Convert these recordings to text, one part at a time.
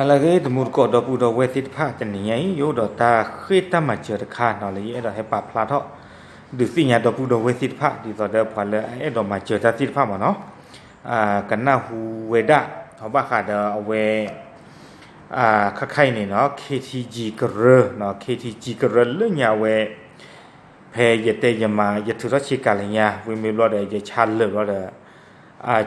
ဟါလၢအဂ့ၤ တံၤသကိး ဒီပုၢ်ဒီဝဲၢ်သ့ၣ်တဖၣ် တနံၤညါအံၤ ယအိၣ်ဒီးတၢ်ဃ့တၢ်မၤစၢၤတခါနီၤ လၢယအဲၣ်ဒိးဟဲပာ်ဖျါထီၣ် ဒုးသ့ၣ်ညါဒီပုၢ်ဒီဝဲၢ်သ့ၣ်တဖၣ် ဒ်သိးဒီးပှၤလၢအအဲၣ်ဒိးမၤစၢၤတၢ်သ့ၣ်တဖၣ်မ့ၢ်နီၤ ကနၢ်ဟူဝဲဒၣ် ဘၣ်ဃးဒီးအဝဲ ခါခါအံၤန့ၣ်နီၤ ခ့ထံကံကရၢ ခ့ထံကံကရၢ လၢညါဝဲ ဖဲယတဲယမၤ ယထုးထီၣ်ဆ့ကၤလၢညါ ဝံၤမ့ၢ်ဘျီဒီး ယဆါလၢာ်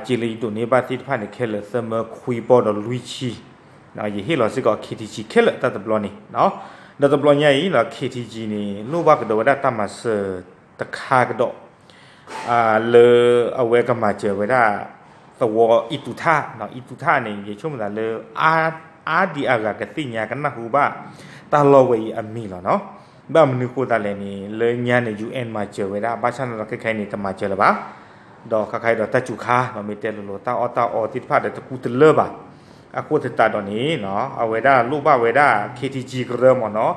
ဘျီဒီး စ့လၢယဒိးန့ၢ်ဘၣ်သ့ၣ်တဖၣ်န့ၣ် ခဲလၢာ်သၢမၢခွံပီၢ်ဒီးလွံၢ်ဆံ ယဟ့ၣ်လီၤစ့ၢ်ကီး ခ့ထံကံ ခဲလၢာ်တၢ်တဘျီန့ၣ် ဒီးတဘျီညါအံၤ ခ့ထံကံန့ၣ် လိၣ်ဘၣ်ကဒီးဝဲဒၣ်တၢ်မၤစၢၤတခါကဒီး လၢအဝဲကမၤစၢၤဝဲဒၣ် သဝီအံၣ်တူၣ်ထၣ် အံၣ်တူၣ်ထၣ်န့ၣ် ယဆိကမိၣ်သးလၢ အါဒံးအါဂၤကသ့ၣ်ညါကနၢ်ဟူဘၣ် တၢ်လီၢ်ဝဲအံၤအမံၤလီၤနီၤ. ဘၣ်မနုၤဃိသတးလဲၣ်န့ၣ် လၢညါန့ၣ် ယူႇအဲၣ် မၤစၢၤဝဲဒၣ် ဘၣ်ဆၣ်န့ၣ်ဒီးခဲခါအံၤန့ၣ် တမၤစၢၤလၢၤဘၣ် ဒီးခါခါအံၤဒီးတၢ်စူၤခါ ဒီးမ့ၢ်တဲလိၤလိၤ တၢ်အီၣ်တၢ်အီသ့ၣ်တဖၣ်ဒီးတကူတလၢဘၣ်. အဃိသတးဒီးန့ၣ် အဝဲဒၣ်လိၣ်ဘၣ်ဝဲဒၣ် ခ့ထံကံကရၢမ့ၢ်နီၤ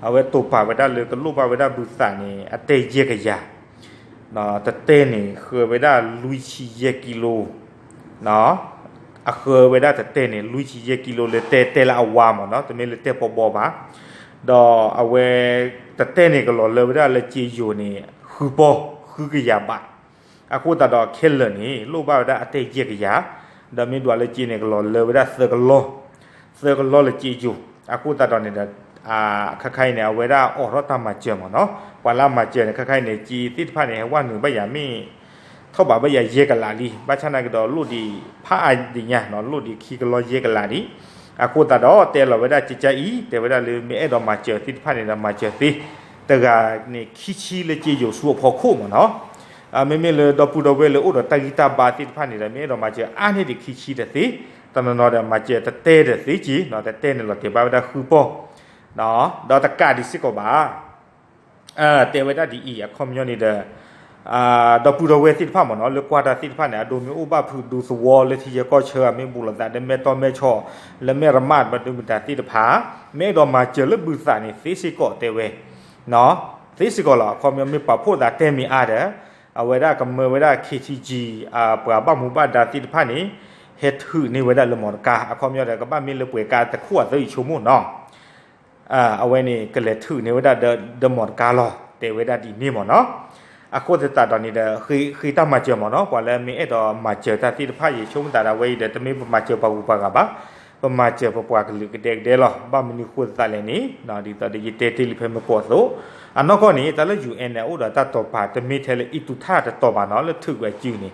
အဝဲတိာ်ပာ်ဝဲဒၣ်လၢကလိၣ်ဘၣ်ဝဲဒၣ်ဘုသးန့ၣ် အတဲယဲၢ်ကယၤ တတဲန့ၣ် ဃၢဝဲဒၣ်လွံၢ်ဆံယဲၢ်ကံလိ အဃၢဝဲဒၣ်တတဲန့ၣ် လွံၢ်ဆံယဲၢ်ကံလိလၢတဲတဲလၢအဝါမ့ၢ်နီၤ တမ့ၢ်လၢတဲပီဘီဘၣ်. ဒီးအဝဲ တတဲန့ၣ် ကလီၤလၢဝဲဒၣ်လၢစ့ယိၤန့ၣ် ဃုပီၢ် ဃုကယၤဘး အဃိသတးဒီးခဲလၢာ်န့ၣ် လိၣ်ဘၣ်ဝဲဒၣ်အတဲယဲၢ်ကယၤ ဒီးမ့ၢ်ဒွးလၢစ့န့ၣ် ကလီၤလၢဝဲဒၣ်သၢကလီၢ် သၢကလီၢ်လၢစ့ယိၤ အဃိသတးဒီးန့ၣ်ဒီး ခါခါအံၤန့ၣ် အဝဲဒၣ်အိးထီၣ်တၢ်မၤစၢၤမ့ၢ်နီၤ ပှၤလၢအမၤစၢၤန့ၣ် ခါခါအံၤန့ၣ် စ့သ့ၣ်တဖၣ်န့ၣ် ဟဲဝဲနုာ်ဘၣ်ယၤမ့ၢ် ထီၣ်ဘးဘၣ်ယၤယဲၢ်ကလးလံ ဘၣ်ဆၣ်နာ်က့ဒီးလိၣ်ဒံးဖးအါဒံးညါနီၤ လိၣ်ဒံးခံကလီၢ်ယဲၢ်ကလးလံ. အဃိသတးဒီးတဲလီၤဝဲဒၣ်ကကအံၤ တဲဝဲဒၣ်လၢမ့ၢ်အဲၣ်ဒိးမၤစၢၤသ့ၣ်တဖၣ်န့ၣ်ဒီးမၤစၢၤသ့ တဂၤန့ၣ်ခံဆံလၢစ့ယိၤဆူအဖီခိၣ်မ့ၢ်နီၤ မ့မ့ၢ်လၢဒီပုၢ်ဒီဝဲၢ်လၢအိၣ်ဒီးတၢ်ဂံၢ်တၢ်ဘါသ့ၣ်တဖၣ်န့ၣ်ဒီး မ့ၢ်အဲၣ်ဒိးမၤစၢၤအါန့ၢ်ဒံးခံဆံတသ့, တနီၤနီၤဒီးမၤစၢၤတတဲဒီးသ့က့ၤနီၤ တတဲန့ၣ်လီၤတဲာ်ဘၣ်ဝဲဒၣ်ဃုပီၢ် ဒီးတကးဒံးစ့ၢ်ကီးဘၣ် တဲဝဲဒၣ်ဒ်အံၤ အခီပညီန့ၣ်ဒီး ဒီပုၢ်ဒီဝဲၢ်သ့ၣ်တဖၣ်မ့ၢ်နီၤ လၢကွၢ်တၢ်သ့ၣ်တဖၣ်န့ၣ် အဒိမ့ၢ်အိၣ်ဘၣ်ဖုးဒူသဝီလၢထံယဲၢ်ကီၢ်ဆၢ မ့ၢ်ဘူးလိာ်သးဒီးမဲာ်တီမဲာ်ဆီး လၢမဲာ်ရမး မဒုမတၤသ့ၣ်တဖၣ် မ့ၢ်အဲၣ်ဒိးမၤစၢၤလၢဘုသးန့ၣ်သ့စ့ၢ်ကီးတဲဝဲ သ့စ့ၢ်ကီးလီၤ. အခီပညီမ့ၢ်ပာ်ဖှိၣ်သးတဲမ့ၢ်အါဒီး အဝဲဒၣ်ကမၢဝဲဒၣ် ခ့ထံကံ ပှၤဘၣ်မူဘၣ်ဒါသ့ၣ်တဖၣ်န့ၣ် ဟဲထုးန့ၢ်ဝဲဒၣ်လၢမီတကါ အခီပညီဒီး ကဘၣ်မ့ၢ်လၢပှဲၤကါတခိၣ်အသၢအံၤဆိကမိၣ်နီၤ အဝဲန့ၣ် ကလဲၤထုးန့ၢ်ဝဲဒၣ်ဒီးမီတကါလီၤ တဲဝဲဒၣ်ဒ်န့ၣ်မ့ၢ်နီၤ. အဃိသတးဒီးန့ၣ်ဒီး ဃ့တၢ်မၤစၢၤမ့ၢ်နီၤ ပှၤလၢမ့ၢ်အဲၣ်ဒိးမၤစၢၤတၢ်သ့ၣ်တဖၣ် ယဆိကမိၣ်သးဒၣ်ဝဲအံၤဒီး တမ့ၢ်ပမၤစၢၤပှၤဂုၤပှၤဂၤဘၣ်, ပမၤစၢၤပပှၤကလုာ်ကဒဲကဒဲလီၤ. ဘၣ်မနုၤဃိသတးလဲၣ်န့ၣ် ဒ်သိးဒီးယတဲတ့ၢ်လံဖဲမုၢ်ကိးအသိး အနီၢ်ကီၢ်န့ၣ် တၢ်လၢ ယူႇအဲၣ်န့ၣ် အိၣ်ဒီးတၢ်တိာ်ပာ် တမ့ၢ်ထဲလၢအံၣ်တူၢ်ထၣ်တတီၤဘၣ်နီၤ လၢထုးကွံာ်အစုန့ၣ်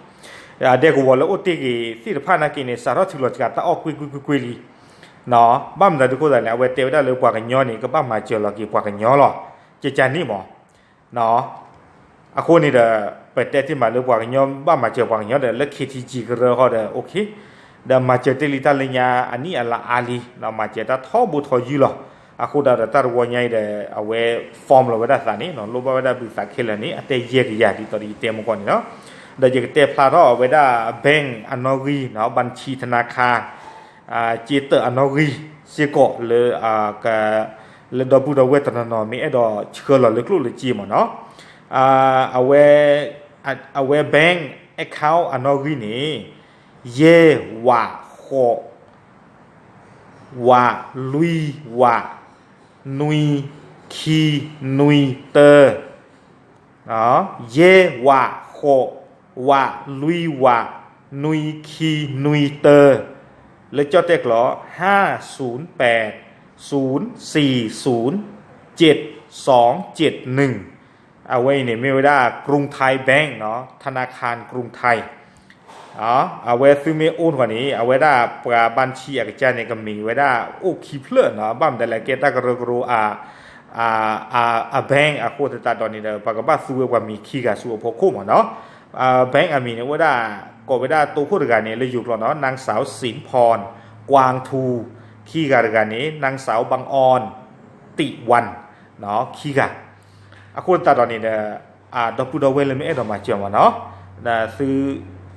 အဒဲကဝီၤလၢအိၣ်တ့ၢ်ဂ့ၤသ့ၣ်တဖၣ်နာ်က့န့ၣ် စးထီၣ်ထုးလီၤစှၤတၢ်အီၣ်ကွ့ၢ်ကွ့ၢ်ကွ့ၢ်ကွ့ၢ်လံ ဘၣ်မနုၤဒုးဃိသတးန့ၣ် အဝဲတဲဝဲဒၣ်လၢပှၤကညီန့ၣ် ကဘၣ်မၤစၢၤလီၤက့ၤပှၤကညီလီၤ. ကကန့ၣ်မ့ၢ် အဃိန့ၣ်ဒီး ပတဲတ့ၢ်မးလၢပှၤကညီ ဘၣ်မၤစၢၤပှၤကညီဒီး လၢ ခ့ထံကံ ကရၢဃီဒီး OK ဒီးမၤစၢၤတ့ၢ်လံတၢ်လၢညါအနံၣ်အလါအါလံ မၤစၢၤတၢ်ထီဘိထီယုၢ်လီၤ. အဃိဒီးတၢ်တဝီညါအံၤဒီး အဝဲ form လီၤဝဲဒၣ်သးန့ၣ် လိၣ်ဘၣ်ဝဲဒၣ်ဘုသးခဲလၢာ်န့ၣ် အတဲယဲၢ်ကယၤဒ်သိးဒီးယတဲမုၢ်ကီၢ်န့ၣ်လီၤ. ဒီးယကတဲဖျါထီၣ်ဝဲဒၣ် bank အနီၣ်ဂံၢ် ဘၣ်ဆံထနါခါ စ့တၢးအနီၣ်ဂံၢ်စ့ၢ်ကီးလၢ လၢဒီပုၢ်ဒီဝဲၢ်တနီၤနီၤ မ့ၢ်အဲၣ်ဒိးဆှၢလီၤလၢကျိၣ်လၢစ့မ့ၢ်နီၤ အဝဲ အဝဲ bank account အနီၣ်ဂံၢ်န့ၣ် ယဲၢ် ဝး ဃိး ဝး လွံၢ် ဝး နွံ ခံ နွံ တၢ ယဲၢ် ဝး ဃိး ဝး လွံၢ် ဝး နွံ ခံ နွံ တၢ လၢကၠီၣ်တဲၣ်ကျိာ် ห้าศูนย์แปด ศูนย์สี่ศูนย์ เจ็ดสองเจ็ดหนึ่ง အဝဲအံၤန့ၣ် မ့ၢ်ဝဲဒၣ် กรุงไทย bank နီၤ ธนาคารกรุงไทย အဝဲသုမ့ၢ်အိၣ်ထီၣ်န့ၣ် အဝဲဒၣ်ပှၤဘၣ်ဆံအကစၢ်န့ၣ် ကမ့ၢ်ဝဲဒၣ်အိၣ်ခံဖျၢၣ်နီၤ ဘၣ်မတၤလဲၣ်ကဲတၢ်ကရၢကရိအ အ အ bank အဃိသတးဒီးန့ၣ်ဒီး ပှၤကဘၣ်သူဝဲပှၤမံၤခံဂၤဆူအဖီခိၣ်မ့ၢ်နီၤ bank အမံၤန့ၣ် အိၣ်ဝဲဒၣ် ကိးဝဲဒၣ်တိခိၣ်တဂၤန့ၣ် လၢယိၤကျိာ်နီၤ นางสาว สินพร กวางทู ခံဂၤတဂၤန့ၣ် นางสาว บังออน ติวัน ခံဂၤ အဃိသတးဒီးန့ၣ်ဒီး ဒီပုၢ်ဒီဝဲၢ်လၢမ့ၢ်အဲၣ်ဒိးမၤစၢၤမ့ၢ်နီၤ သု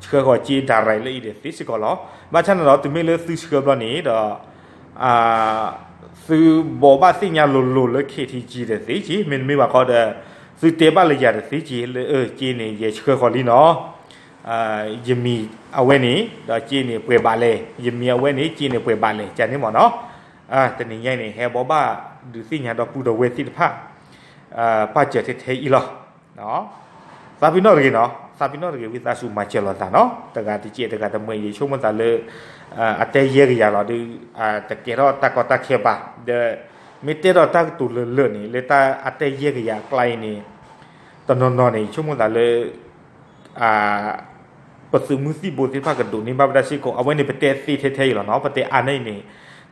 ဆှၢဃီၤစ့ direct လၢအံၤဒီးသ့စ့ၢ်ကီးလီၤ. ဘၣ်ဆၣ်န့ၣ်ဒီး တုၤမ့ၢ်လၢသုဆှၢဘျီန့ၣ်ဒီး သုဘိးဘၣ်သ့ၣ်ညါလိၤလိၤလၢ ခ့ထံကံ ဒီးသ့က့ၤ မ့တမ့ၢ်ဘၣ်ဃီဒီး သုတဲဘၣ်လၢယၤဒီးသ့က့ၤ လၢအစ့န့ၣ် ယဆှၢဃီၤလံနီၤ ယမံၤအဝဲန့ၣ် ဒီးစ့န့ၣ်ပှဲၤဘးလဲၣ် ယမံၤအဝဲန့ၣ် စ့န့ၣ်ပှဲၤဘးလဲၣ် ကန့ၣ်မ့ၢ်နီၤ တနံၤညါအံၤန့ၣ် ဟဲဘိးဘၣ်ဒုးသ့ၣ်ညါဒီပုၢ်ဒီဝဲၢ်သ့ၣ်တဖၣ် ပၢ်စၢၤထဲထဲအံၤလီၤ. သးပ့ၤနီၣ်တဂ့ၤနီၤ, သးပ့ၤနီၣ်တဂ့ၤ ဝံသးစူၤမၤစၢၤလိာ်သးနီၤ, တဂၤတစဲးတဂၤတမှဲၤ ယဆိကမိၣ်သးလၢ အတဲယဲၢ်ကယၤလီၤဒီး တကဲထီၣ်တၢ်ကီတၢ်ခဲဘၣ်, ဒီး မ့ၢ်တဲဒီးတၢ်ကတိၤလၢာ်လၢာ်န့ၣ် လၢတၢ်အတဲယဲၢ်ကယၤအကျါအံၤန့ၣ် တနီၤနီၤန့ၣ် ယဆိကမိၣ်သးလၢ ပသုးမုၢ်သံၣ်ဘိသ့ၣ်တဖၣ်ကဒိးန့ၢ်ဘၣ်ဝဲဒၣ်စ့ၢ်ကီး, အဝဲန့ၣ်ပတဲသ့ထဲထဲအံၤလီၤနီၤ, ပတဲအါန့ၢ်အံၤန့ၣ်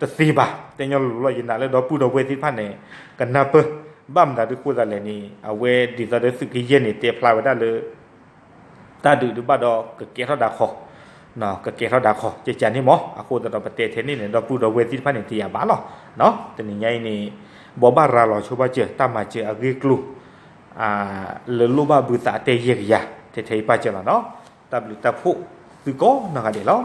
တသ့ဘၣ်, တဲညီလိၤလိၤလီၤ, ယနာ်လၢဒီပုၢ်ဒီဝဲၢ်သ့ၣ်တဖၣ်န့ၣ် ကနၢ်ပၢၢ်, ဘၣ်မနုၤဒုးဃိသးလဲၣ်န့ၣ် အဝဲဒ်သိးဒီးသုးကယဲၢ်န့ၣ် တဲဖျါဝဲဒၣ်လၢ တၢ်ဒုးဒုးဘၣ်ဒီးကကဲထီၣ်ဒၣ်ခီ, ကကဲထီၣ်ဒၣ်ခီ ကကန့ၣ်မး, အဃိသတးဒီးပတဲထဲန့ၣ်န့ၣ် ဒီပုၢ်ဒီဝဲၢ်သ့ၣ်တဖၣ်န့ၣ် တယာ်ဘၣ်လီၤ. တနံၤညါအံၤန့ၣ် ဘိးဘၣ်ရၤလီၤဆိဘၣ်စၢၤ တၢ်မၤစၢၤအဂ့ၢ်ကျိၤ လၢလိၣ်ဘၣ်ဘုသးအတဲယဲၢ်ကယၤ ထဲထဲအံၤပၢ်စၢၤလီၤနီၤ, တၢ်ဘျုးတၢ်ဖှိၣ်သုကိးနီၢ်ဂၤဒဲးလီၤ.